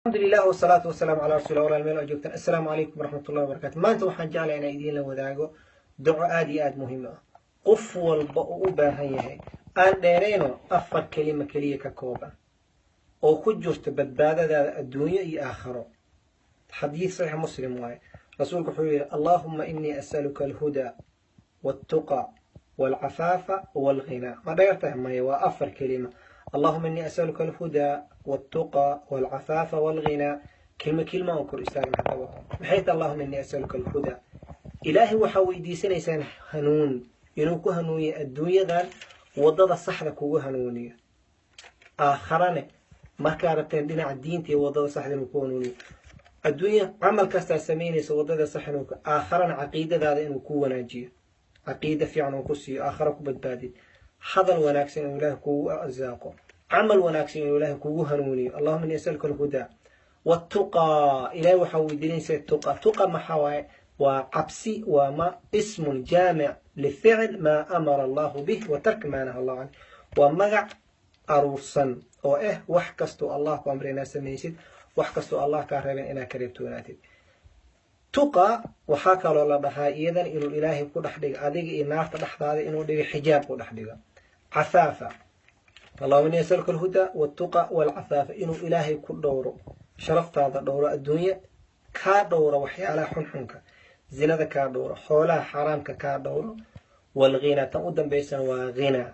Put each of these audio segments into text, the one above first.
Alxamdulilah wasalaatu wasalaamu calaa rasuuli, walaal meel oo joogtaan, assalaamu calaykum waraxmatullahi wabarakatu. Maanta waxaan jeclaa inaan idiinla wadaago duco aada iyo aada muhiim ah, qof walba uu u baahan yahay. Aan dheerayno, afar kelima keliya ka kooban oo ku jirto badbaadadaada adduunyo iyo aakharo. Xadiis saxiix Muslim waaye. Rasuulku wuxuu yidhi: "Allahuma inii as'aluka alhudaa waltuqa walcafaafa walghinaa." Ma dheer tahay? Maya, waa afar kelima. Allahuma inii as'aluka alhudaa waltuqa walcafaafa walghinaa. Kelma kelma aan kor istaagna haddaba. Maxay tahay "Allahuma inii as'aluka alhudaa"? Ilaahay waxaa weydiisanaysaan hanuun, inuu ku hanuuniyo adduunyadan, waddada saxda kugu hanuuniyo, aakharane markaa rabteen dhinaca diinta iyo waddada saxda inuu ku hanuuniyo. Adduunya camal kastaa samaynaysa, waddada sax inuu, aakharana caqiidadaada inuu ku wanaajiyo, caqiida fiican uu ku siiyo, aakhara ku badbaadid. Hadal wanaagsan inuu Ilaahay kugu arsaaqo, camal wanaagsan inuu Ilaahay kugu hanuuniyo. Allahuma inni asaluka alhudaa watuqaa. Ilahay waxaa weydiinaysa tuqa. Tuqa maxaa waaye? Waa cabsi, waa ma ismun jaamic lificl maa amara allahu bih wa tark maa naha allahu canh. Waa magac aruursan oo ah wax kastoo Allah ku amray inaad samaysid, wax kastoo Allah kaa reeben inaad ka reebtoonaatid. Tuqa waxaa kaloo la dhahaa iyadan inuu Ilaahay ku dhex dhigo adiga iyo naarta dhexdaada, inuu dhigo xijaab ku dhex dhigo. Cafaafa, "Allahuma inni asaluka alhudaa waltuqa walcafaafa", inuu Ilaahay ku dhowro, sharaftaada dhowro, adduunye kaa dhowro, waxyaalaha xunxunka, zinada kaa dhowro, xoolaha xaaraamka kaa dhowro. Walghina, tan u dambaysana waa ghina,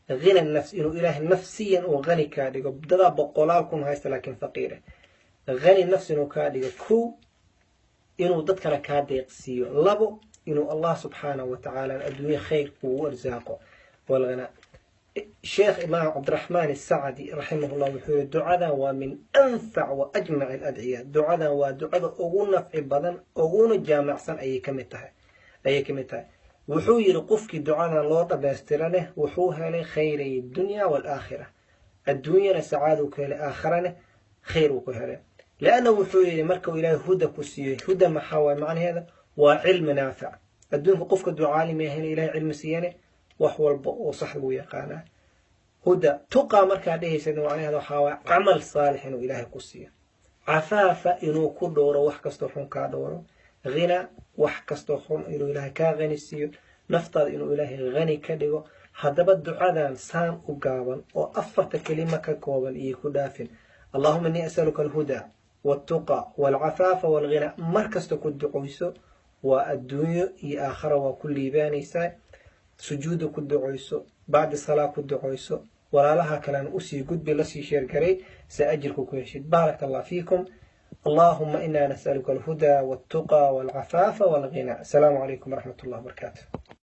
ghina nafs, inuu Ilaahay nafsiyan uu hani kaa dhigo. Dadaa boqolaal kun haysta laakiin faqiire. Hani nafs inuu kaa dhigo, kow, inuu dadkana kaa deeqsiiyo, labo, inuu Allah subxaanahu wa tacaala adduunye khayr kugu arsaaqo, walghina. Sheekh Imaam Cabdiraxmaan Asacdi raximahullah wuxuu yihi: "Ducadan waa min anfac wa ajmac aladciya." Ducadan waa ducada ugu nafci badan, uguna jaamacsan ayay kamid tahay, ayay kamid tahay. Wuxuu yihi: qofkii ducadan loo dhamaystira leh wuxuu helay khayray dunya waalaakhira. Adduunyana sacaaduu ka helay, aakharane khayr uu ku helay. Lianna wuxuu yihi, markuu Ilaahay huda ku siiyey, huda maxaa waay macnaheeda? Waa cilmi naafic. Adduunka qofka ducaalimi ahayna, Ilahay cilmi siiyane, wax walba oo sax buu yaqaanaa. Huda, tuqa markaa dhehaysid, macnaheeda waxaa waay camal saalix inuu Ilaahay ku siiyo. Cafaafa, inuu ku dhowro wax kastoo xun kaa dhowro. Ghina, wax kastoo xun inuu Ilaahay kaa qani siiyo, naftaada inuu Ilaahay hani ka dhigo. Haddaba ducadan saan u gaaban oo afarta kelima ka kooban iyo ku dhaafin, "Allahuma innii asaluka alhudaa waltuqa walcafaafa walghina", mar kasta ku ducoyso, waa adduunyo iyo aakhara waa ku liibaanaysaa. Sujuuda ku ducoyso, bacdi salaa ku ducoyso, walaalaha kalena usii gudbi, lasii share garay si ajirku ku heshid. Baaraka Allah fiikum. Allahuma ina nasaluka alhudaa waltuqa walcafaafa walghina. Asalaamu calaykum waraxmat ullah wabarakaatu.